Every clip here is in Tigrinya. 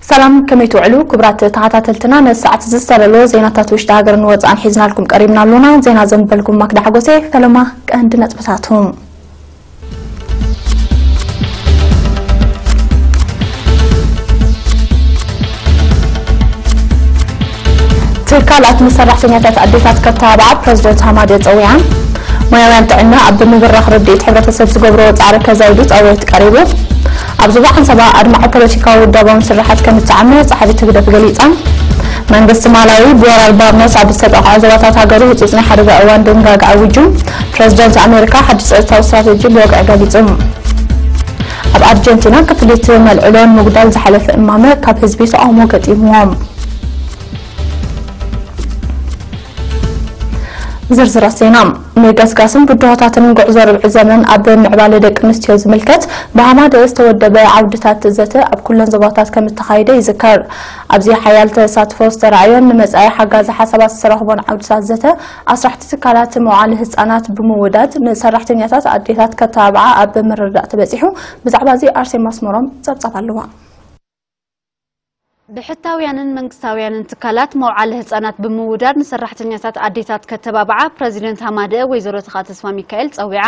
ሰላም፣ ከመይ ትውዕሉ ክቡራት ተኸታተልትና? ነዚ ሰዓት እዚ ዝተዳለወ ዜናታት ውሽጢ ሃገርን ወጻእን ሒዝናልኩም ቀሪብና ኣሎና። ዜና ዘንበልኩም ማክዳ ሓጎሴ። ፈለማ ቀንዲ ነጥብታቱ። ትካላት ንሰራሕተኛታት ኣዴታት ከተባብዓ ፕረዚደንት ሃማደ ጸዊዓ። ሞያውያን ጥዕና ኣብ ምብራኽ ርድኢት ሕብረተሰብ ዝገብርዎ ጻዕሪ ከዛይዱ ጻውዒት ቀሪቡ። ኣብ ዞባ ዓንሰባ ኣድማዒ ፖለቲካዊ ውዳባዊ ስራሓት ከም እተዓመ ጸሓፊት ህግደፍ ገሊጻ። መንግስቲ ማላዊ ብወራር ባርኖስ ኣብ ዝተጠቕዐ ዞባታት ሃገሩ ህጹጽ ናይ ሓደጋ እዋን ድንጋገ ኣዊጁ። ፕረዚደንት ኣሜሪካ ሓድሽ ጸጥታዊ ስትራተጂ ብወግዒ ገሊጹ። ኣብ ኣርጀንቲና ክፍሊት መልዕሎን ምጉዳል ዝሓለፈ እማመ ካብ ህዝቢ ተቓውሞ ገጢምዎም። ዝርዝራት ዜና። ንገስጋስን ብድሆታትን ጉዕዞ ርብዒ ዘመን ኣብ ምዕባለ ደቂ ኣንስትዮ ዝምልከት ብሃማደ ዝተወደበ ዓውድታት ዘተ ኣብ ኩለን ዞባታት ከም እተኻየደ ይዝከር። ኣብዚ ሓያል ተሳትፎ ዝተራእዮን ንመጻኢ ሓጋዚ ሓሳባት ዝተረኽቦን ዓውድታት ዘተ፣ ኣስራሕቲ ትካላት መዋዕለ ህጻናት ብምውዳድ ንሰራሕተኛታት ኣዴታት ከተባብዓ ኣብ ምርድዳእ ተበጺሑ። ብዛዕባ እዚ ኣርሴማ ኣስመሮም ጸብጻብ ኣለዋ። ብሕታውያንን መንግስታውያንን ትካላት መውዓለ ህጻናት ብምውዳድ ንሰራሕተኛታት ኣዴታት ከተባብዓ ፕረዚደንት ሃማደ ወይዘሮ ተኽኣ ተስፋ ሚካኤል ጸዊዓ።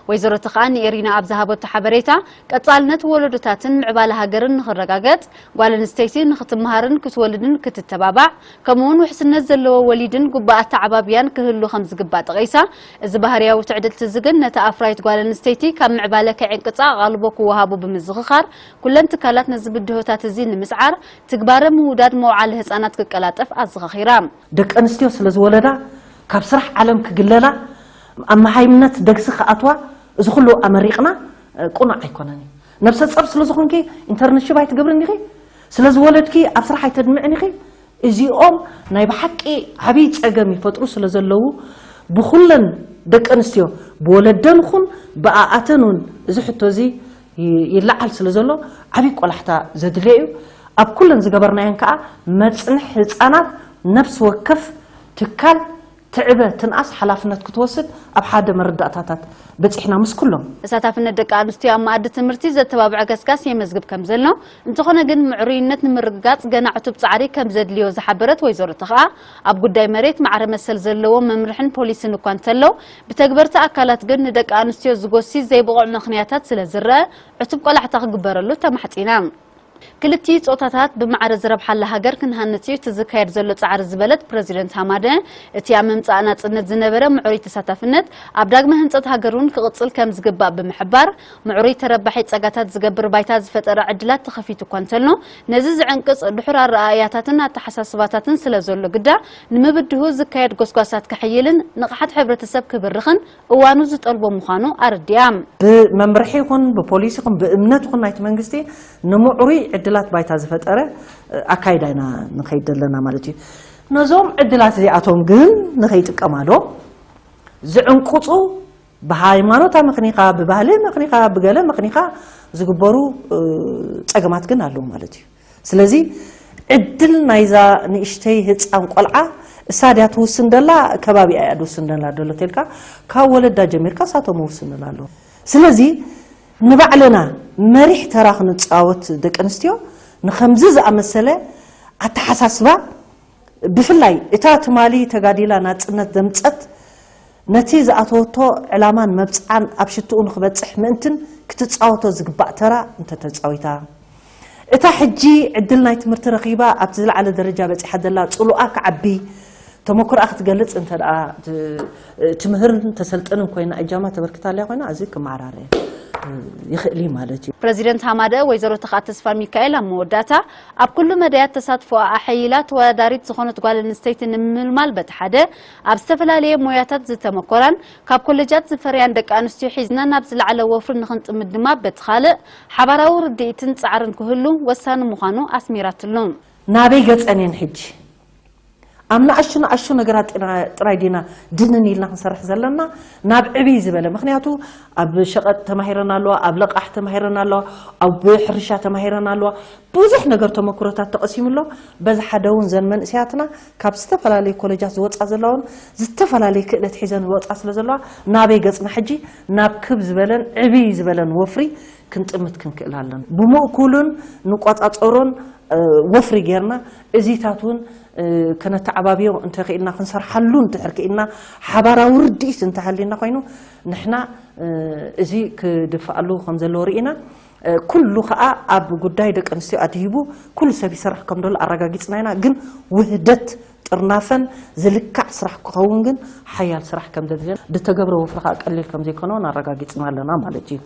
ወይዘሮ ተኽኣ ንኤሪና ኣብ ዝሃበቶ ሓበሬታ፣ ቀጻልነት ወለዶታትን ምዕባለ ሃገርን ንኽረጋገጽ፣ ጓል ኣንስተይቲ ንኽትመሃርን ክትወልድን ክትተባባዕ፣ ከምኡውን ውሕስነት ዘለዎ ወሊድን ግቡእ ኣተዓባብያን ክህሉ ከም ዝግባእ ጠቒሳ፣ እዚ ባህርያዊ ትዕድልቲ እዚ ግን ነታ ኣፍራይት ጓል ኣንስተይቲ ካብ ምዕባለ ከይዕንቅጻ ኣቓልቦ ክወሃቦ ብምዝኽኻር፣ ኩለን ትካላት ነዚ ብድሆታት እዚ ንምስዓር ትግባረ ምውዳድ መውዓሊ ህጻናት ክቀላጠፍ ኣዘኻኺራ። ደቂ ኣንስትዮ ስለ ዝወለዳ፣ ካብ ስራሕ ዓለም ክግለላ፣ ኣብ መሃይምነት ደግሲ ክኣትዋ፣ እዚ ኩሉ ኣመሪቕና፣ እ፣ ቁኑዕ ኣይኮነን እዩ። ነብሰ ጾር ስለ ዝኾንኪ ኢንተርንሺፕ ኣይትገብርን ኢኺ። ስለ ዝወለድኪ ኣብ ስራሕ ኣይተድምዕን ኢኺ። እዚኦም ናይ ብሓቂ ዓብዪ ጸገም ይፈጥሩ ስለ ዘለዉ፣ ብኹለን ደቂ ኣንስትዮ፣ ብወለደን ኹን ብኣኣተን እውን እዚ ሕቶ እዚ ይ-፣ ይለዓል ስለ ዘሎ፣ ዓብዪ ቆላሕታ ዘድልዮ እዩ። ኣብ ኩለን ዝገበርናየን ከኣ መጽንሒ ህጻናት ነፍሲ ወከፍ ትካል ትዕበ ትንኣስ ሓላፍነት ክትወስድ ኣብ ሓደ መረዳእታታት በጺሕና ምስ ኩሎም። ተሳታፍነት ደቂ ኣንስትዮ ኣብ መኣዲ ትምህርቲ ዘተባብዐ ገስጋስ የመዝግብ ከም ዘሎ፣ እንተኾነ ግን ምዕሩይነት ንምርግጋጽ ገና ዕቱብ ጻዕሪ ከም ዘድልዮ ዝሓበረት ወይዘሮ ተኽኣ፣ ኣብ ጉዳይ መሬት ማዕረ መሰል ዘለዎ መምርሕን ፖሊስን እኳ እንተሎ፣ ብተግበርቲ ኣካላት ግን ንደቂ ኣንስትዮ ዝጎሲ ዘይብቑዕ ምኽንያታት ስለ ዝረአ፣ ዕቱብ ቆላሕታ ክግበረሉ ተማሕጺና። ክልቲኡ ጾታታት ብማዕረ ዝረብሓላ ሃገር ክንሃንጽ እዩ እቲ ዝካየድ ዘሎ ጻዕሪ ዝበለት ፕረዚደንት ሃማደ፣ እቲ ኣብ ምምጻእ ናጽነት ዝነበረ ምዕሩይ ተሳታፍነት ኣብ ዳግመ ህንጸት ሃገር እውን ክቕጽል ከም ዝግባእ ብምሕባር፣ ምዕሩይ ተረባሒ ጸጋታት ዝገብር ባይታ ዝፈጠረ ዕድላት ተኸፊቱ እኳ እንተሎ፣ ነዚ ዝዕንቅጽ ድሑር ኣረኣእያታትን ኣተሓሳስባታትን ስለ ዘሎ ግዳ፣ ንምብድሁ ዝካየድ ጎስጓሳት ክሕይልን ንቕሓት ሕብረተሰብ ክብርኽን እዋኑ ዝጠልቦ ምዃኑ ኣረዲኣ። ብመምርሒ ይኹን ብፖሊሲ ይኹን ብእምነት ይኹን ናይቲ መንግስቲ ንምዕሩይ ዕድላት ባይታ ዝፈጠረ፣ እ፣ ኣካይዳ ኢና ንኸይድ ዘለና ማለት እዩ። ነዞም ዕድላት እዚኣቶም ግን ንኸይጥቀማሎም ዝዕንቁጹ ብሃይማኖት ኣመኽኒኻ፣ ብባህሊ ኣመኽኒኻ፣ ብገለ ኣመኽኒኻ ዝግበሩ፣ እ፣ ጸገማት ግን ኣለዉ ማለት እዩ። ስለዚ ዕድል ናይዛ ንእሽተይ ህጻን ቆልዓ እሳ ድያ ትውስን ደላ፣ ከባቢኣ እያ ትውስን ደላ ደሎ ተልካ፣ ካብ ወለዳ ጀሚርካ እሳቶም ውስን ደላ ኣለዉ። ስለዚ ንባዕልና መሪሕ ተራ ክንጻወት ደቂ ኣንስትዮ ንኸምዚ ዝኣመሰለ ኣተሓሳስባ፣ ብፍላይ እታ ትማሊ ተጋዲላ ናጽነት ዘምጸት ነቲ ዝኣተወቶ ዕላማን መብጽዓን ኣብ ሽትኡ ንኽበጽሕ ምእንትን ክትጻወቶ ዝግባእ ተራ እንተተጻዊታ፣ እታ ሕጂ ዕድል ናይ ትምህርቲ ረኺባ ኣብቲ ዝለዓለ ደረጃ በጺሓ ዘላ ጽሉኣ ክዓቢ፣ ተመኩሮኣ ክትገልጽ እንተ ደኣ ት-፣ ትምህርን ተሰልጥንን ኮይና፣ እጃማ ተበርክት ኣልያ ኮይና፣ እዚ ክመዓራረ ይኽእል እዩ ማለት እዩ። ፕረዚደንት ሃማደ ወይዘሮ ተኽኣ ተስፋ ሚካኤል ኣብ መወዳእታ፣ ኣብ ኩሉ መዳያት ተሳትፎኣ ኣሐይላ ተወዳዳሪት ዝኾነት ጓል ኣንስተይቲ ንምምልማል በቲ ሓደ፣ ኣብ ዝተፈላለየ ሞያታት ዝተመኮራን ካብ ኮሌጃት ዝፈርያን ደቂ ኣንስትዮ ሒዝና ናብ ዝለዓለ ወፍሪ ንኽንጥምት ድማ በቲ ካልእ፣ ሓባራዊ ርድኢትን ጻዕርን ክህሉ ወሳኒ ምዃኑ ኣስሚራትሉ። ናበይ ገጸን እየን ሕጂ? ኣብ ንኣሽቱ ንኣሽቱ ነገራት ጥራ-፣ ጥራይ ዲና ድንን ኢልና ክንሰርሕ ዘለና? ናብ ዕብይ ዝበለ፣ ምኽንያቱ ኣብ ሸቐጥ ተማሂረን ኣለዋ፣ ኣብ ለቓሕ ተማሂረን ኣለዋ፣ ኣብ ሕርሻ ተማሂረን ኣለዋ። ብዙሕ ነገር ተመኩሮታት ተቐሲሙ ኣሎ። በዚ ሓደ እውን ዘን መንእሰያትና ካብ ዝተፈላለዩ ኮሌጃት ዝወጻ ዘለውን ዝተፈላለዩ ክእለት ሒዘን ዝወጻ ስለ ዘለዋ፣ ናበይ ገጽና ሕጂ? ናብ ክብ ዝበለን ዕብይ ዝበለን ወፍሪ ክንጥምት ክንክእል ኣለና። ብምእኩሉን ንቆጻጸሮን፣ እ፣ ወፍሪ ጌርና፣ እዚታት እውን፣ እ፣ ከነተዓባብዮ እንተኽኢልና፣ ክንሰርሓሉ እንድሕር ክኢልና፣ ሓባራዊ ርድኢት እንተሃልዩና ኮይኑ፣ ንሕና፣ እ፣ እዚ ክድፍኣሉ ከም ዘለዎ ርኢና፣ እ፣ ኩሉ ከኣ ኣብ ጉዳይ ደቂ ኣንስትዮ ኣድሂቡ ኩሉ ሰብ ይሰርሕ ከም ዘሎ ኣረጋጊጽና ኢና። ግን ውህደት ጥርናፈን ዝልካዕ ስራሕ ክኸውን ግን ሓያል ስራሕ ከም ዘድልዮ፣ ዝተገብረ ወፍሪ ከኣ ቀሊል ከም ዘይኮነ እውን ኣረጋጊጽና ኣለና ማለት እዩ።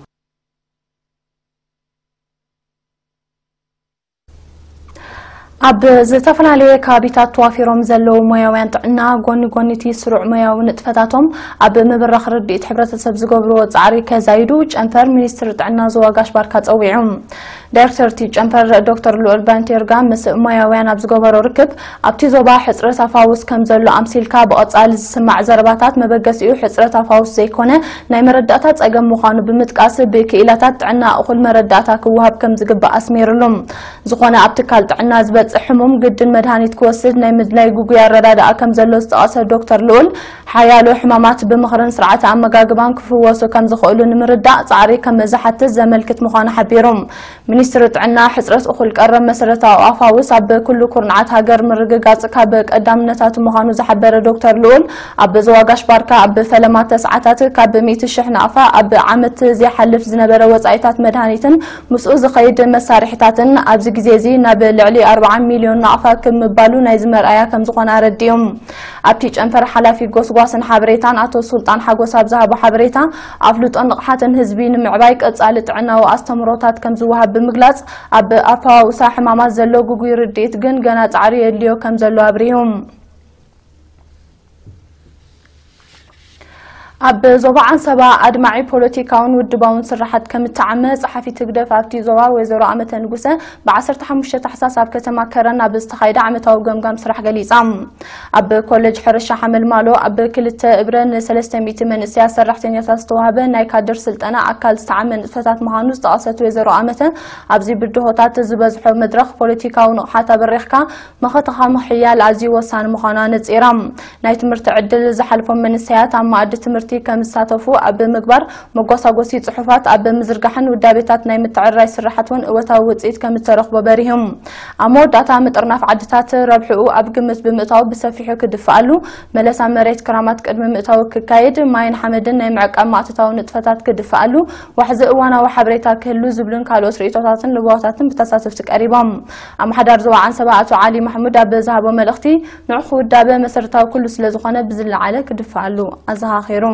ኣብ ዝተፈላለየ ከባቢታት ተዋፊሮም ዘለዉ ሞያውያን ጥዕና፣ ጎኒ ጎኒ እቲ ስሩዕ ሞያዊ ንጥፈታቶም ኣብ ምብራኽ ርድኢት ሕብረተሰብ ዝገብርዎ ጻዕሪ ከዛይዱ ጨንፈር ሚኒስትሪ ጥዕና ዞባ ጋሽ ባርካ ጸዊዑ። ዳይሬክተር እቲ ጨንፈር ዶክተር ልኡል ባንቴርጋ ምስ ሞያውያን ኣብ ዝገበሮ ርክብ፣ ኣብቲ ዞባ ሕጽረት ኣፋውስ ከም ዘሎ ኣምሲልካ ብቐጻሊ ዝስማዕ ዘረባታት መበገሲኡ ሕጽረት ኣፋውስ ዘይኮነ ናይ መረዳእታ ጸገም ምዃኑ ብምጥቃስ፣ ብክኢላታት ጥዕና እኹል መረዳእታ ክወሃብ ከም ዝግባእ ኣስሚርሉ። ዝኾነ ኣብ ትካል ጥዕና ዝበጽሕ ሕሙም ግድን መድሃኒት ክወስድ ናይ ምድላይ ግጉይ ኣረዳድኣ ከም ዘሎ ዝጠቐሰ ዶክተር ልኡል፣ ሓያሎ ሕማማት ብምኽርን ስርዓተ ኣመጋግባን ክፍወሱ ከም ዝኽእሉ ንምርዳእ ጻዕሪ ከም ዝሓትት ዘመልክት ምዃኑ ሓቢሩ። ሚኒስትሪ ጥዕና፣ ሕጽረት እኹል ቀረብ መሰረታዊ ኣፋውስ ኣብ ኩሉ ኩርናዓት ሃገር ምርግጋጽ ካብ ቀዳምነታቱ ምዃኑ ዝሓበረ ዶክተር ልኡል፣ ኣብ ዞባ ጋሽ ባርካ ኣብ ፈለማ ተስዓታት ካብ ሚእቲ ሽሕ ናቕፋ ኣብ ዓመት ዘይሓልፍ ዝነበረ ወጻኢታት መድሃኒትን ምስኡ ዝኸይድ መሳርሒታትን ኣብዚ ግዜ እዚ ናብ ልዕሊ ኣርብዓ ሚልዮን ናቕፋ ክብ ምባሉ ናይዚ መርኣያ ከም ዝኾነ ኣረዲኦም። ኣብቲ ጨንፈር ሓላፊ ጎስጓስን ሓበሬታን ኣቶ ሱልጣን ሓጎስ ኣብ ዝሃቦ ሓበሬታ፣ ኣፍልጦን ንቕሓትን ህዝቢ ንምዕባይ ቀጻሊ ጥዕናዊ ኣስተምህሮታት ከም ዝወሃብ ብምግላጽ፣ ኣብ ኣፈዋውሳ ሕማማት ዘሎ ግጉይ ርድኢት ግን ገና ጻዕሪ የድልዮ ከም ዘሎ ኣብሪሁ። ኣብ ዞባ ዓንሰባ ኣድማዒ ፖለቲካውን ውድባውን ስራሓት ከም እተዓመ ጸሓፊት ህግደፍ ኣብቲ ዞባ ወይዘሮ ኣመተ ንጉሰ ብ ዓሰርተ ሓሙሽተ ታሕሳስ ኣብ ከተማ ከረን ኣብ ዝተኻየደ ዓመታዊ ገምጋም ስራሕ ገሊጻ። ኣብ ኮሌጅ ሕርሻ ሓመልማሎ ኣብ ክልተ እብረ ንሰለስተ ሚእቲ መንእሰያት ሰራሕተኛታት ዝተዋህበ ናይ ካድር ስልጠና ኣካል ዝተዓመ ንጥፈታት ምዃኑ ዝጠቐሰት ወይዘሮ ኣመተ፣ ኣብዚ ብድሆታት ዝበዝሖ መድረኽ ፖለቲካዊ ንቕሓት ኣበሪኽካ መኸተኻ ምሕያል ኣዝዩ ወሳኒ ምዃኑ ኣነጺራ። ናይ ትምህርቲ ዕድል ዝሓልፎም መንእሰያት ኣብ መኣዲ ትምህርቲ ከም ዝሳተፉ ኣብ ምግባር፣ መጓሳጎሲ ጽሑፋት ኣብ ምዝርጋሕን ውዳቤታት ናይ ምትዕርራይ ስራሓት እውን እወታዊ ውጽኢት ከም እተረኽቦ በሪሆም። ኣብ መወዳእታ፣ ምጥርናፍ ዓድታት ረብሕኡ ኣብ ግምት ብምእታው ብሰፊሑ ክድፍኣሉ፣ መለሳ መሬት ክራማት ቅድሚ ምእታው ክካየድ፣ ማይን ሓመድን ናይ ምዕቃብ ማእቶታዊ ንጥፈታት ክድፍኣሉ፣ ዋሕዚ እዋናዊ ሓበሬታ ክህሉ ዝብሉን ካልኦት ርእይቶታትን ልባዋታትን ብተሳተፍቲ ቀሪቦም። ኣመሓዳሪ ዞባ ዓንሰባ ኣቶ ዓሊ ማሕሙድ ኣብ ዝሃቦ መልእኽቲ፣ ንዑ ክውዳበ መሰረታዊ ኩሉ ስለ ዝኾነ ብዝለዓለ ክድፍኣሉ ኣዘኻኺሩ።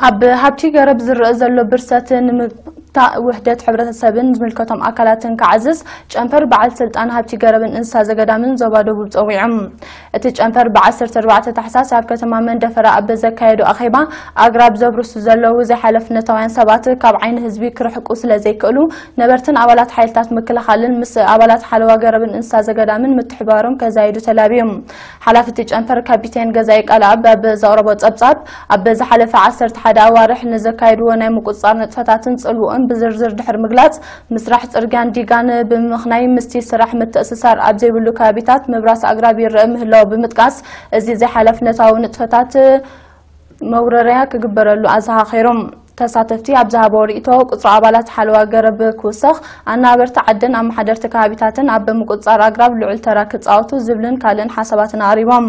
ኣብ ሃብቲ ገረብ ዝረኣ ዘሎ ብርሰት ንምግታእ ውህደት ሕብረተሰብን ዝምልከቶም ኣካላትን ክዓዝዝ ጨንፈር በዓል ስልጣን ሃብቲ ገረብን እንስሳ ዘገዳምን ዞባ ደቡብ ጸዊዖም። እቲ ጨንፈር ብ ዓሰርተ ኣርባዕተ ታሕሳስ ኣብ ከተማ መንደፈራ ኣብ ዘካየዶ ኣኼባ፣ ኣግራብ ዘብርሱ ዘለዉ ዘይሓለፍነታውያን ሰባት ካብ ዓይኒ ህዝቢ ክርሕቁ ስለ ዘይክእሉ፣ ነበርትን ኣባላት ሓይልታት ምክልኻልን ምስ ኣባላት ሓለዋ ገረብን እንስሳ ዘገዳምን ምትሕባሮም ከዛይዱ ተላብዮም። ሓላፊ እቲ ጨንፈር ካፒቴን ገዛኢ ቃልኣብ ኣብ ዘቕረቦ ጸብጻብ፣ ኣብ ዝሓለፈ ዓሰርተ ሓደ ኣዋርሕ ንዘካየድዎ ናይ ምቁጽጻር ንጥፈታትን ጽልውኡን ብዝርዝር ድሕሪ ምግላጽ፣ ምስራሕ ጽርግያን ዲጋን ብምኽናይ ምስቲ ስራሕ ምትእስሳር ኣብ ዘይብሉ ከባቢታት ምብራስ ኣግራብ ይረአ ምህላዉ ብምጥቃስ፣ እዚ ዘይሓላፍነታዊ ንጥፈታት መውረርያ ክግበረሉ ኣዘኻኺሮም። ተሳተፍቲ ኣብ ዝሃቦ ርእይቶ፣ ቁጽሪ ኣባላት ሓለዋ ገረብ ክውሰኽ፣ ኣነባበርቲ ዓድን ኣመሓደርቲ ከባቢታትን ኣብ ምቁጽጻር ኣግራብ ልዑል ተራ ክጻወቱ ዝብልን ካልእን ሓሳባትን ኣቕሪቦም።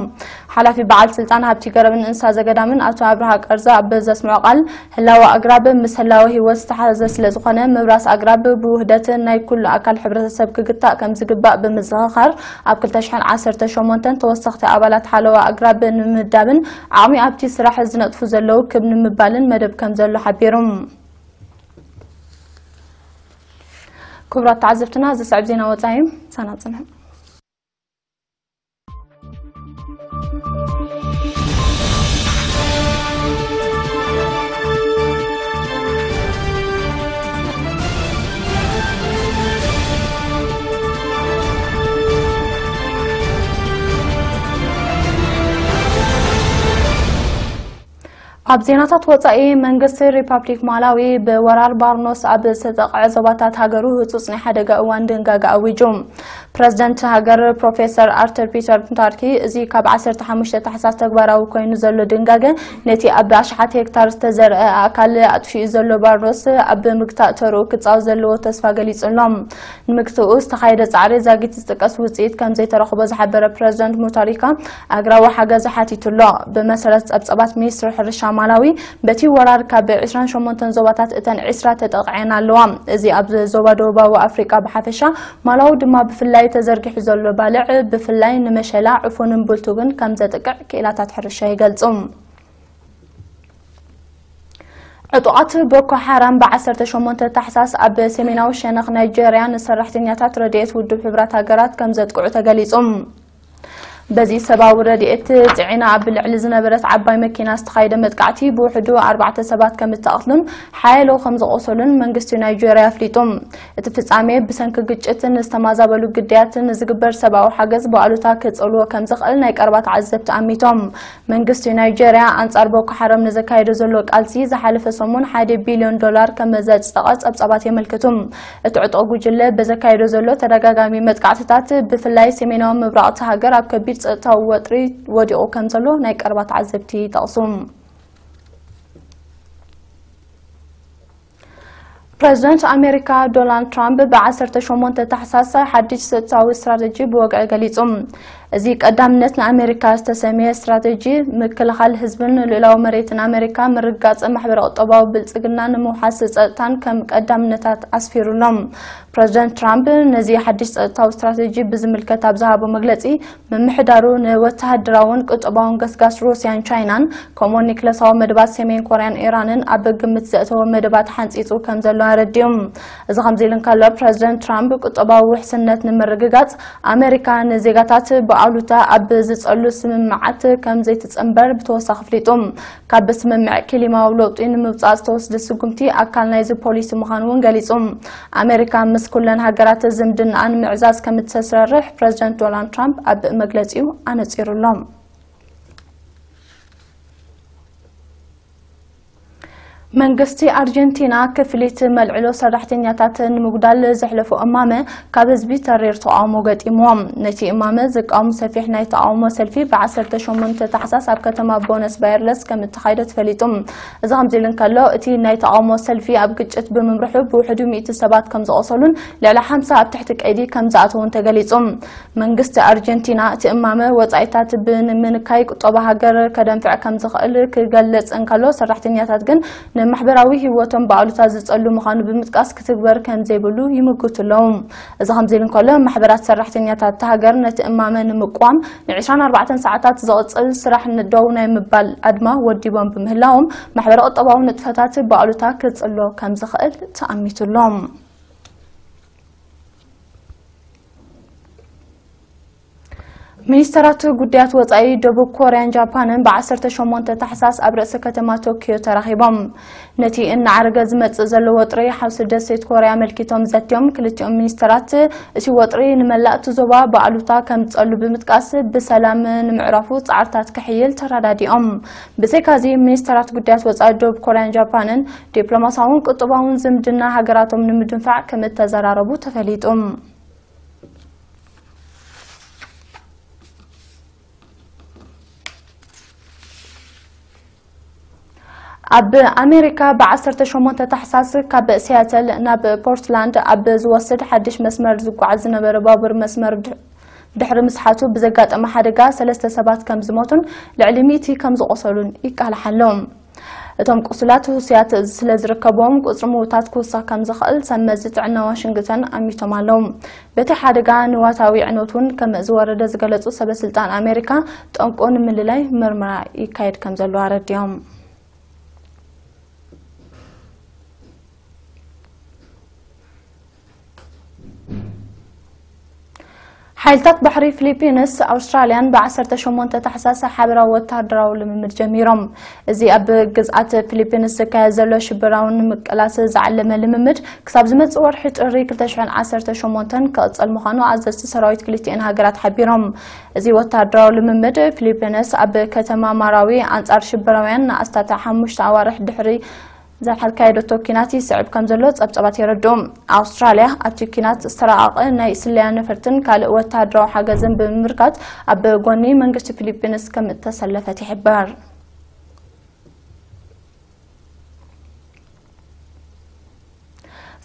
ሓላፊ በዓል ስልጣን ሃብቲ ገረብን እንስሳ ዘገዳምን ኣቶ ኣብርሃ ቀርዛ ኣብ ዘስምዖ ቃል፣ ህላወ ኣግራብ ምስ ህላወ ህይወት ዝተሓዘ ስለ ዝኾነ፣ ምብራስ ኣግራብ ብውህደት ናይ ኩሉ ኣካል ሕብረተሰብ ክግታእ ከም ዝግባእ ብምዝኽኻር፣ ኣብ ክልተ ሽሕን ዓሰርተ ሸሞንተን ተወሰኽቲ ኣባላት ሓለዋ ኣግራብ ንምምዳብን ዓቕሚ ኣብቲ ስራሕ ዝነጥፉ ዘለዉ ክብ ንምባልን መደብ ከም ዘሎ ሓቢሩ። ክቡራት ተዓዘብትና፣ ዝስዕብ ዜና ወጻኢ እዩ። ምሳና ጽንሑ። ኣብ ዜናታት ወጻኢ፣ መንግስቲ ሪፓብሊክ ማላዊ ብወራር ባርኖስ ኣብ ዝተጠቕዐ ዞባታት ሃገሩ ህጹጽ ናይ ሓደጋ እዋን ድንጋገ ኣዊጁ። ፕረዚደንት ሃገር ፕሮፌሰር ኣርተር ፒተር ሙታርኪ፣ እዚ ካብ ዓሰርተ ሓሙሽተ ታሕሳስ ተግባራዊ ኮይኑ ዘሎ ድንጋገ፣ ነቲ ኣብ ኣሽሓት ሄክታር ዝተዘርአ ኣካል ኣጥፊኡ ዘሎ ባርኖስ ኣብ ምግታእ ተርኡ ክጻወት ዘለዎ ተስፋ ገሊጹ ኣሎ። ንምግትኡ ዝተኻየደ ጻዕሪ ዛጊት ዝጥቀስ ውጽኢት ከም ዘይተረኽቦ ዝሓበረ ፕረዚደንት ሙታሪካ፣ ኣግራዊ ሓገዝ ሓቲቱ ኣሎ። ብመሰረት ጸብጻባት ሚኒስትሪ ሕርሻ ማላዊ፣ በቲ ወራር ካብ ዕስራን ሸሞንተን ዞባታት እተን ዕስራ ተጠቕዐን ኣለዋ። እዚ ኣብ ዞባ ደቡባዊ ኣፍሪቃ ብሓፈሻ፣ ማላዊ ድማ ብፍላይ ተዘርጊሑ ዘሎ ባልዕ፣ ብፍላይ ንመሸላ፣ ዕፉንን ብልቱግን ከም ዘጥቅዕ ክኢላታት ሕርሻ ይገልጹ። ዕጡቓት ቦኮ ሓራም ብ ዓሰርተ ሸሞንተ ታሕሳስ ኣብ ሰሜናዊ ሸነኽ ናይጀርያ ንሰራሕተኛታት ረድኤት ውድብ ሕቡራት ሃገራት ከም ዘጥቅዑ ተገሊጹ። በዚ ሰብኣዊ ረድኤት ጽዒና ኣብ ልዕሊ ዝነበረት ዓባይ መኪና ዝተኻየደ መጥቃዕቲ ብውሕዱ ኣርባዕተ ሰባት ከም እተቐትሉን ሓያሎ ከም ዝቖሰሉን መንግስቲ ናይጀርያ ኣፍሊጡ። እቲ ፍጻሜ ብሰንኪ ግጭትን ዝተማዛበሉ ግዳያትን ንዝግበር ሰብኣዊ ሓገዝ ብኣሉታ ክጽልዎ ከም ዝኽእል ናይ ቀረባ ተዓዘብቲ ኣሚቶም። መንግስቲ ናይጀርያ ኣንጻር ቦኮ ሓራም ንዘካየዶ ዘሎ ቃልሲ ዝሓለፈ ሰሙን ሓደ ቢልዮን ዶላር ከም ዘጽደቐ ጸብጻባት የመልክቱ። እቲ ዕጡቕ ጉጅለ በዘካየዶ ዘሎ ተደጋጋሚ መጥቃዕትታት ብፍላይ ሰሜናዊ ምብራቕ እታ ሃገር ኣብ ከቢድ ጸጥታዊ ወጥሪ ወዲቑ ከም ዘሎ ናይ ቀረባ ተዓዘብቲ ይጠቕሱ። ፕረዚደንት ኣሜሪካ ዶናልድ ትራምፕ ብ ዓሰርተ ሸሞንተ ታሕሳስ ሓድሽ ጸጥታዊ ስትራተጂ ብወግዒ ገሊጹ። እዚ ቀዳምነት ንኣሜሪካ ዝተሰምየ ስትራተጂ፣ ምክልኻል ህዝብን ልኡላዊ መሬትን ኣሜሪካ፣ ምርግጋጽ ማሕበረ ቁጠባዊ ብልጽግና ንምውሓስ ጸጥታን ከም ቀዳምነታት ኣስፊሩ ኣሎ። ፕረዚደንት ትራምፕ ነዚ ሓድሽ ጸጥታዊ ስትራተጂ ብዝምልከት ኣብ ዝሃቦ መግለጺ፣ ምምሕዳሩ ንወተሃደራውን ቁጠባውን ገስጋስ ሩስያን ቻይናን፣ ከምኡውን ኒክለሳዊ መደባት ሰሜን ኮርያን ኢራንን ኣብ ግምት ዘእተወ መደባት ሓንጺጹ ከም ዘሎ ኣረዲኡ። እዚ ከምዚ ኢሉ እንከሎ፣ ፕረዚደንት ትራምፕ ቁጠባዊ ውሕስነት ንምርግጋጽ፣ ኣሜሪካ ንዜጋታት ብኣሉታ ኣብ ዝጸሉ ስምምዓት ከም ዘይትጽንበር ብተወሳኺ ኣፍሊጡ። ካብ ስምምዕ ክሊማዊ ለውጢ ንምውጻእ ዝተወስደ ስጉምቲ ኣካል ናይዚ ፖሊሲ ምዃኑ እውን ገሊጹ። ኣሜሪካ ምስ ኩለን ሃገራት ዝምድናኣ ንምዕዛዝ ከም እትሰርሕ ፕረዚደንት ዶናልድ ትራምፕ ኣብ መግለጺኡ ኣነጺሩ ኣሎ። መንግስቲ ኣርጀንቲና ክፍሊት መልዕሎ ሰራሕተኛታት ንምጉዳል ዘሕለፎ እማመ ካብ ህዝቢ ተሪር ተቓውሞ ገጢምዎም። ነቲ እማመ ዝቃወሙ ሰፊሕ ናይ ተቓውሞ ሰልፊ ብ ዓሰርተ ሸሞንተ ታሕሳስ ኣብ ከተማ ቦነስ ባየርለስ ከም እተኻየደ ተፈሊጡ። እዚ ከምዚ ኢሉ እንከሎ፣ እቲ ናይ ተቓውሞ ሰልፊ ኣብ ግጭት ብምምርሑ ብውሕዱ ሚእቲ ሰባት ከም ዝቖሰሉን ልዕሊ ሓምሳ ኣብ ትሕቲ ቀይዲ ከም ዝኣተዉን ተገሊጹ። መንግስቲ ኣርጀንቲና እቲ እማመ ወጻኢታት ብምንካይ ቁጠባ ሃገር ከደንፍዕ ከም ዝኽእል ክገልጽ እንከሎ፣ ሰራሕተኛታት ግን ንማሕበራዊ ህይወቶም ብኣሉታ ዝጸሉ ምዃኑ ብምጥቃስ ክትግበር ከም ዘይብሉ ይምጉቱ ኣለዉ። እዚ ከምዚ ኢሉ እንከሎ፣ ማሕበራት ሰራሕተኛታት እታ ሃገር ነቲ እማመ ንምቅዋም ን ዕስራን ኣርባዕተን ሰዓታት ዝቕጽል ስራሕ ንደው ናይ ምባል ኣድማ ወዲቦም ብምህላዎም፣ ማሕበረ ቁጠባዊ ንጥፈታት ብኣሉታ ክጽሎ ከም ዝኽእል ተኣሚቱ ኣሎ። ሚኒስተራት ጉዳያት ወጻኢ ደቡብ ኮርያን ጃፓንን ብ ዓሰርተ ሸሞንተ ታሕሳስ ኣብ ርእሰ ከተማ ቶክዮ ተራኺቦም። ነቲ እናዓረገ ዝመጽእ ዘሎ ወጥሪ ሓውሲ ደሴት ኮርያ ኣመልኪቶም ዘትዮም ክልቲኦም ሚኒስተራት፣ እቲ ወጥሪ ንመላእ እቲ ዞባ ብኣሉታ ከም ዝጸሉ ብምጥቃስ፣ ብሰላም ንምዕራፉ ጻዕርታት ክሕይል ተረዳዲኦም። ብዘይካዚ፣ ሚኒስተራት ጉዳያት ወጻኢ ደቡብ ኮርያን ጃፓንን ዲፕሎማሳውን ቁጠባውን ዝምድና ሃገራቶም ንምድንፋዕ ከም እተዘራረቡ ተፈሊጡ። ኣብ ኣሜሪካ ብ ዓሰርተ ሸሞንተ ታሕሳስ ካብ ሲያትል ናብ ፖርትላንድ ኣብ ዝወስድ ሓድሽ መስመር ዝጓዓዝ ዝነበረ ባቡር መስመር ድሕ-፣ ድሕሪ ምስሓቱ ብዘጋጠመ ሓደጋ ሰለስተ ሰባት ከም ዝሞቱን ልዕሊ ሚእቲ ከም ዝቖሰሉን ይቃላሕ ኣሎ። እቶም ቁስላት ህሱያት ስለ ዝርከብዎም፣ ቁጽሪ ምዉታት ክውስኽ ከም ዝኽእል ሰብ መዚ ጥዕና ዋሽንግተን ኣሚቶም ኣለዉ። በቲ ሓደጋ ንዋታዊ ዕንወት እውን ከም ዝወረደ ዝገለጹ ሰበ ስልጣን ኣሜሪካ፣ ጠንቁ ንምልላይ ምርመራ ይካየድ ከም ዘሎ ኣረዲኦም። ሓይልታት ባሕሪ ፊሊፒንስ ኣውስትራልያን ብ ዓሰርተ ሸሞንተ ታሕሳስ ሓበራዊ ወተሃደራዊ ልምምድ ጀሚሮም። እዚ ኣብ ግዝኣት ፊሊፒንስ ዝካየድ ዘሎ ሽበራዊ ንምቅላስ ዝዓለመ ልምምድ ክሳብ ዝመጽእ ወርሒ ጥሪ ክልተ ሽሕን ዓሰርተ ሸሞንተን ክቕጽል ምዃኑ ኣዘዝቲ ሰራዊት ክልቲኤን ሃገራት ሓቢሮም። እዚ ወተሃደራዊ ልምምድ ፊሊፒንስ ኣብ ከተማ ማራዊ ኣንጻር ሽበራውያን ንኣስታት ሓሙሽተ ኣዋርሕ ድሕሪ ዝሓካየደቶ ኲናት ይስዕብ ከም ዘሎ ጸብጻባት የረድኡ። ኣውስትራልያ ኣብቲ ኲናት ዝተራቐቐ ናይ ስለያ ነፈርትን ካልእ ወተሃደራዊ ሓገዝን ብምምርካት ኣብ ጎኒ መንግስቲ ፊሊፒንስ ከም እተሰለፈት ይሕበር።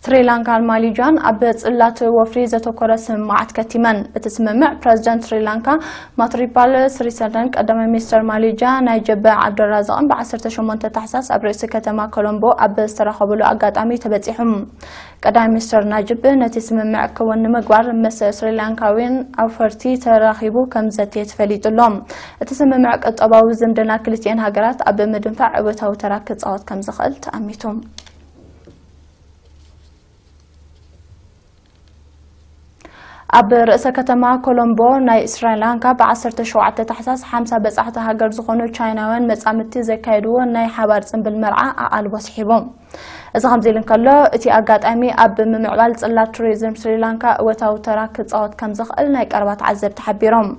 ስሪላንካን ማሊጃን ኣብ ጽላት ወፍሪ ዘተኮረ ስምምዓት ከቲመን። እቲ ስምምዕ ፕረዚደንት ስሪላንካ ማትሪፓል ስሪሰደን ቀዳማይ ሚኒስተር ማሊጃ ናይጀብ ዓብደራዛቅን ብ ዓሰርተ ሸሞንተ ታሕሳስ ኣብ ርእሲ ከተማ ኮሎምቦ ኣብ ዝተራኸብሉ ኣጋጣሚ ተበጺሑ። ቀዳማይ ሚኒስተር ናጅብ ነቲ ስምምዕ ክውን ንምግባር ምስ ስሪላንካውያን ኣውፈርቲ ተራኺቡ ከም ዘትየ ተፈሊጡ ኣሎ። እቲ ስምምዕ ቁጠባዊ ዝምድና ክልቲኤን ሃገራት ኣብ ምድንፋዕ እወታዊ ተራ ክጻወት ከም ዝኽእል ተኣሚቱ። ኣብ ርእሰ ከተማ ኮሎምቦ ናይ ስሪላንካ ብ ዓሰርተ ሸውዓተ ታሕሳስ ሓምሳ በጻሕቲ ሃገር ዝኾኑ ቻይናውያን መጻምድቲ ዘካየድዎ ናይ ሓባር ጽምብል መርዓ ኣቓልቦ ስሒቡ። እዚ ከምዚ ኢሉ እንከሎ፣ እቲ ኣጋጣሚ ኣብ ምምዕባል ጽላት ቱሪዝም ስሪላንካ እወታዊ ተራ ክጻወት ከም ዝኽእል ናይ ቀረባ ተዓዘብቲ ሓቢሮም።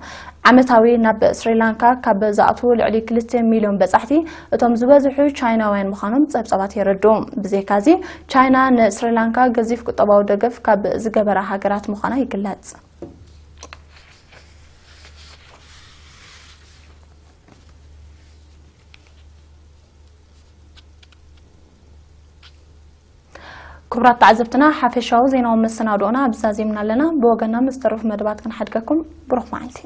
ዓመታዊ ናብ ስሪላንካ ካብ ዝኣትዉ ልዕሊ ክልተ ሚልዮን በጻሕቲ፣ እቶም ዝበዝሑ ቻይናውያን ምዃኖም ጸብጻባት የረድኡ። ብዘይካዚ፣ ቻይና ንስሪላንካ ገዚፍ ቁጠባዊ ደገፍ ካብ ዝገበራ ሃገራት ምዃና ይግለጽ። ክቡራት ተዓዘብትና፣ ሓፈሻዊ ዜናዊ መሰናድኦና ኣብዚ ዛዚምና ኣለና። ብወገንና ምስ ተረፉ መደባት ክንሓድገኩም። ብሩኽ መዓልቲ።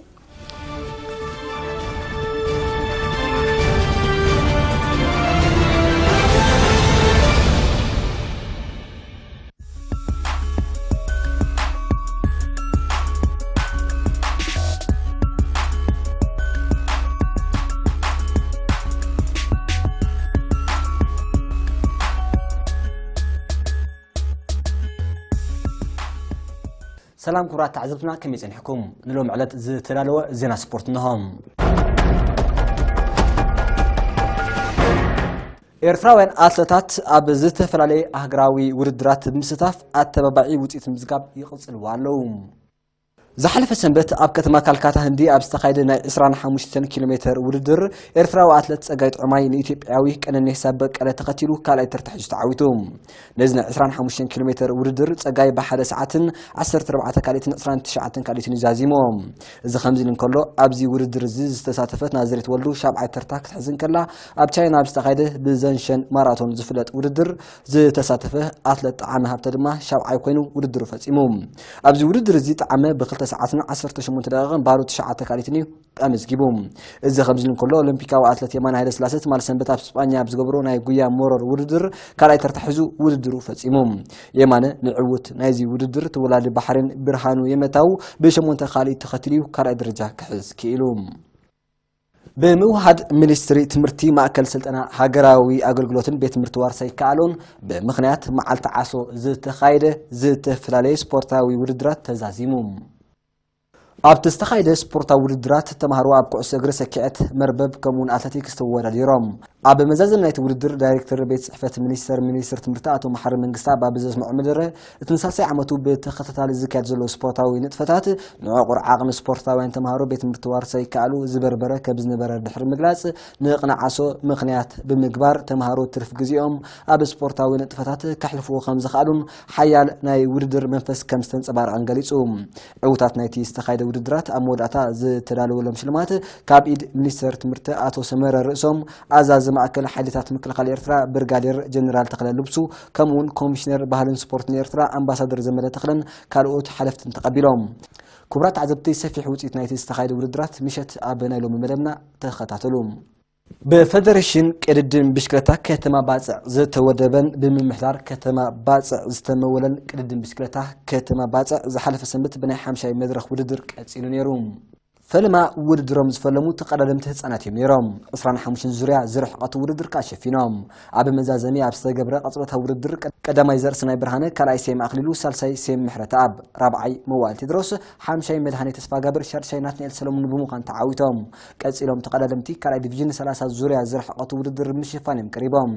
ሰላም ክቡራት ተዓዘብትና፣ ከመይ ጸኒሕኩም? ንሎም ዕለት ዝተዳለወ ዜና ስፖርት እንሆ። ኤርትራውያን ኣትለታት ኣብ ዝተፈላለየ ኣህጉራዊ ውድድራት ብምስታፍ ኣተባባዒ ውጽኢት ምዝጋብ ይቕጽልዎ ኣለዉ። ዝሓለፈ ሰንበት ኣብ ከተማ ካልካታ ህንዲ ኣብ ዝተኻየደ ናይ ዕስራን ሓሙሽተን ኪሎ ሜተር ውድድር፣ ኤርትራዊ ኣትለት ጸጋይ ጥዑማይ ንኢትዮጵያዊ ቀነኒሳ በቀለ ተኸቲሉ ካልኣይ ተርታ ሒዙ ተዓዊቱ። ነዚ ናይ ዕስራን ሓሙሽተን ኪሎ ሜተር ውድድር ጸጋይ ብሓደ ሰዓትን ዓሰርተ ኣርባዕተ ካልኢትን ዕስራን ትሽዓተን ካልኢትን እዩ ዛዚሙ። እዚ ከምዚ ኢሉ እንከሎ፣ ኣብዚ ውድድር እዚ ዝተሳተፈት ናዝሬት ወልዱ ሻብዓይ ተርታ ክትሕዝ እንከላ፣ ኣብ ቻይና ኣብ ዝተኻየደ ብዘንሸን ማራቶን ዝፍለጥ ውድድር ዝተሳተፈ ኣትለት ጠዓመ ሃብተ ድማ ሻብዓይ ኮይኑ ውድድሩ ፈጺሙ። ኣብዚ ውድድር እዚ ጠዓመ ብክልተ ሰዓትን ዓሰርተ ሸሞንተ ደቂቕን ባዶ ትሽዓተ ካልኢትን እዩ ኣመዝጊቡ። እዚ ከምዚ ኢሉ እንከሎ፣ ኦሎምፒካዊ ኣትለት የማነ ሃይለስላሴ ትማሊ ሰንበት ኣብ ስጳኛ ኣብ ዝገብሮ ናይ ጉያ መሮር ውድድር ካልኣይ ተርታ ሒዙ ውድድሩ ፈጺሙ። የማነ ንዕውት ናይዚ ውድድር ተወላዲ ባሕሬን ብርሃኑ የመታው ብሸሞንተ ካልኢት ተኸቲሉ እዩ ካልኣይ ደረጃ ክሕዝ ክኢሉ። ብምውሃድ ሚኒስትሪ ትምህርቲ ማእከል ስልጠና ሃገራዊ ኣገልግሎትን ቤት ትምህርቲ ዋርሳይ ይከኣሎን ብምኽንያት መዓልቲ ዓሶ ዝተኻየደ ዝተፈላለየ ስፖርታዊ ውድድራት ተዛዚሙ። ኣብቲ ዝተኻየደ ስፖርታዊ ውድድራት ተማሃሮ ኣብ ኩዕሶ እግሪ፣ ሰኪዐት፣ መርበብ ከምኡውን ኣትሌቲክስ ተወዳዲሮም። ኣብ መዛዘሚ ናይቲ ውድድር ዳይሬክተር ቤት ጽሕፈት ሚኒስተር ሚኒስትር ትምህርቲ ኣቶ መሓሪ መንግስታ ኣብ ዘስምዖ መደረ፣ እቲ ንሳልሳይ ዓመቱ ብተኸታታሊ ዝካየድ ዘሎ ስፖርታዊ ንጥፈታት ንዕቑር ዓቕሚ ስፖርታውያን ተምሃሮ ቤት ትምህርቲ ዋርሳይ ይከኣሉ ዝበርበረ ከም ዝነበረ ድሕሪ ምግላጽ፣ ንቕንዓሶ ምኽንያት ብምግባር ተምሃሮ ትርፍ ግዜኦም ኣብ ስፖርታዊ ንጥፈታት ከሕልፍዎ ከም ዝኽኣሉን ሓያል ናይ ውድድር መንፈስ ከም ዝተንጸባረቐን ገሊጹ። ዕውታት ናይቲ ዝተኻየደ ውድድራት ኣብ መወዳእታ ዝተዳለወሎም ሽልማት ካብ ኢድ ሚኒስተር ትምህርቲ ኣቶ ሰመረ ርእሶም፣ ኣዛዚ ማእከል ሓይልታት ምክልኻል ኤርትራ ብርጋዴር ጀነራል ተኽለ ልብሱ፣ ከምኡውን ኮሚሽነር ባህልን ስፖርትን ኤርትራ ኣምባሳደር ዘመደ ተኽለን ካልኦት ሓለፍትን ተቐቢሎም። ክቡራት ተዓዘብቲ፣ ሰፊሕ ውጽኢት ናይቲ ዝተኻየደ ውድድራት ምሸት ኣብ ናይ ሎሚ መደብና ተኸታተሉ። ብፌደሬሽን ቅድድም ብሽክለታ ከተማ ባጽዕ ዝተወደበን ብምምሕዳር ከተማ ባጽዕ ዝተመወለን ቅድድም ብሽክለታ ከተማ ባጽዕ ዝሓለፈ ሰንበት ብናይ ሓምሻይ መድረኽ ውድድር ቀጺሉ ነይሩ። ፈለማ ውድድሮም ዝፈለሙ ተቐዳደምቲ ህፃናት እዮም ነይሮም። ዕስራን ሓሙሽተን ዙርያ ዝርሕቐቱ ውድድር ከዓ ሸፊኖም። ኣብ መዛዘሚ ኣብ ዝተገብረ ቀፅበታዊ ውድድር ቀ- ቀዳማይ ዘርእስናይ ብርሃነ፣ ካልኣይ ሴም ኣኽሊሉ፣ ሳልሳይ ሴም ምሕረተኣብ፣ ራብዓይ መዋእል ቴድሮስ፣ ሓምሻይ መድሃኔ ተስፋጋብር፣ ሻድሻይ ናትናኤል ሰለሙን ብምዃን ተዓዊቶም። ቀፂሎም ተቐዳደምቲ ካልኣይ ዲቪዥን ሰላሳ ዙርያ ዝርሕቐቱ ውድድር ምሽፋን እዮም ቀሪቦም።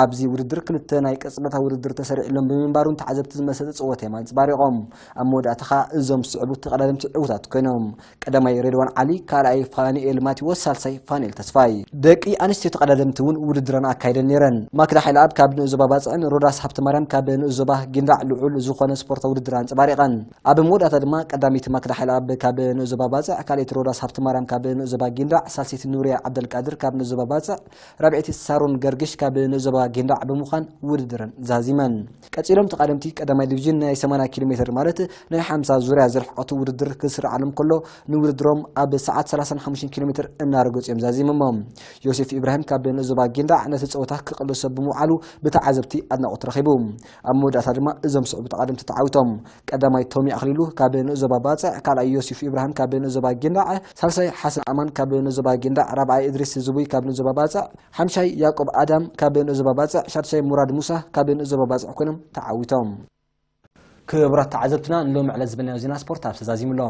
ኣብዚ ውድድር ክልተ ናይ ቅጽበታዊ ውድድር ተሰሪዕሎም ብምንባሩ ንተዓዘብቲ ዝመሰጠ ጽወታ እዮም ኣንጽባሪቖም። ኣብ መወዳእታ ኸኣ እዞም ዝስዕቡ ተቐዳደምቲ ዕዉታት ኮይኖም። ቀዳማይ ሬድዋን ዓሊ፣ ካልኣይ ፋንኤል ማቴዎስ፣ ሳልሳይ ፋንኤል ተስፋይ። ደቂ ኣንስትዮ ተቐዳደምቲ እውን ውድድረን ኣካይደን ነይረን። ማክዳ ሓይለኣብ ካብ ንኡስ ዞባ ባጽዕን ሮዳስ ሃብተማርያም ካብ ንኡስ ዞባ ጊንዳዕ ልዑል ዝኾነ ስፖርታዊ ውድድር ኣንጸባሪቐን። ኣብ መወዳእታ ድማ ቀዳመይቲ ማክዳ ሓይለኣብ ካብ ንኡስ ዞባ ባጽዕ፣ ካልኣይቲ ሮዳስ ሃብተማርያም ካብ ንኡስ ዞባ ጊንዳዕ፣ ሳልሰይቲ ኑርያ ዓብደልቃድር ካብ ንኡስ ዞባ ባጽዕ፣ ራብዐይቲ ሳሮን ገርግሽ ካብ ንኡስ ዞባ ጊንዳዕ ብምዃን ውድድረን ዛዚመን። ቀጺሎም ተቐዳደምቲ ቀዳማይ ዲቪዥን ናይ ሰማንያ ኪሎ ሜትር ማለት ናይ ሓምሳ ዙርያ ዝርሕቐቱ ውድድር ክስርዓሎም ከሎ፣ ንውድድሮም ኣብ ሰዓት ሰላሳን ሓሙሽተን ኪሎ ሜትር እናረገጹ እዮም ዛዚሞሞ። ዮሴፍ ኢብራሂም ካብ ንኡስ ዞባ ጊንዳዕ ነቲ ጸወታ ክቕልሶ ብምውዓሉ ብተዓዘብቲ ኣድናቖት ረኺቡ። ኣብ መወዳእታ ድማ እዞም ዝስዕቡ ተቐዳደምቲ ተዓዊቶም። ቀዳማይ ቶሚ ኣኽሊሉ ካብ ንኡስ ዞባ ባጽዕ፣ ካልኣይ ዮሲፍ ኢብራሂም ካብ ንኡስ ዞባ ጊንዳዕ፣ ሳልሳይ ሓሰን ኣማን ካብ ንኡስ ዞባ ጊንዳዕ፣ ራብዓይ እድሪስ ዝቡይ ካብ ንኡስ ዞባ ባጽዕ፣ ሓምሻይ ያዕቆብ ኣዳም ካብ ንኡስ ዞባ ባጽዕ፣ ሻድሻይ ሙራድ ሙሳ ካብ ንኡስ ዞባ ባጽዕ ኮይኖም ተዓዊቶም። ክቡራት ተዓዘብትና፣ ንሎሚ ዕለት ዝበልናዮ ዜና ስፖርት ኣብ ተዛዚሙ ኣሎ።